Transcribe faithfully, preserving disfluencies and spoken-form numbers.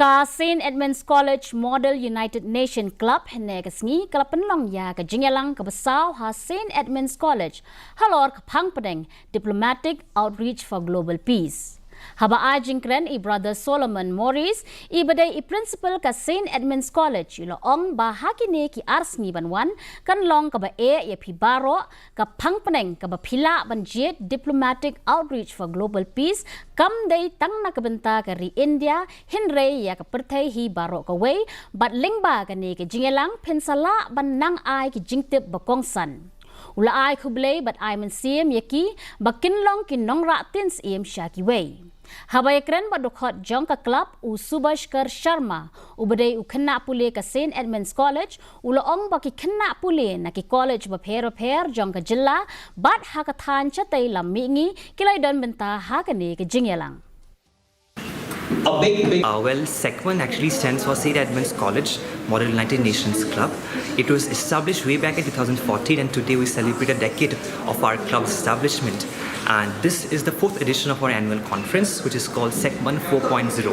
Ka Saint Edmund's College Model United Nation Club hynne ka sngi ka la pynlong ïa ka jingïalang kaba saw ha Saint Edmund's College halor ka phang pdeng Diplomatic Outreach for Global Peace. Haba ai jingkren i Brother Solomon Morris, i ba dei i principal ka Saint Edmund's College, u la ong ba ha kine ki ar sngi ban wan kan long kaba eh ïa phi baroh ka phang pdeng kaba phi lah ban jied Diplomatic Outreach for Global Peace, kam dei tang na ka bynta ka ri India, hynrei ïa ka pyrthei hi baroh kawei, bad lyngba kane ka jingïalang phin sa lah ban nang ai ki jingtip ba kongsan. U la ai khublei bad ai mynsiem ïa ki ba kin long ki nongrah tynsyiem sha kiwei. Haba ïakren bad u dkhot jong ka club, u Subhashkar Sharma, u ba dei u khynnah pule ka Saint Edmund's College, u la ong ba ki khynnah pule na ki college bapher bapher jong ka jylla bad ha ka thaiñ shatei lam mihngi ki la ïadon bynta ha kane ka jingïalang. A big, big. Uh, well, SECMON actually stands for Saint Edmund's College Model United Nations Club. It was established way back in two thousand fourteen, and today we celebrate a decade of our club's establishment. And this is the fourth edition of our annual conference, which is called SECMON four point zero.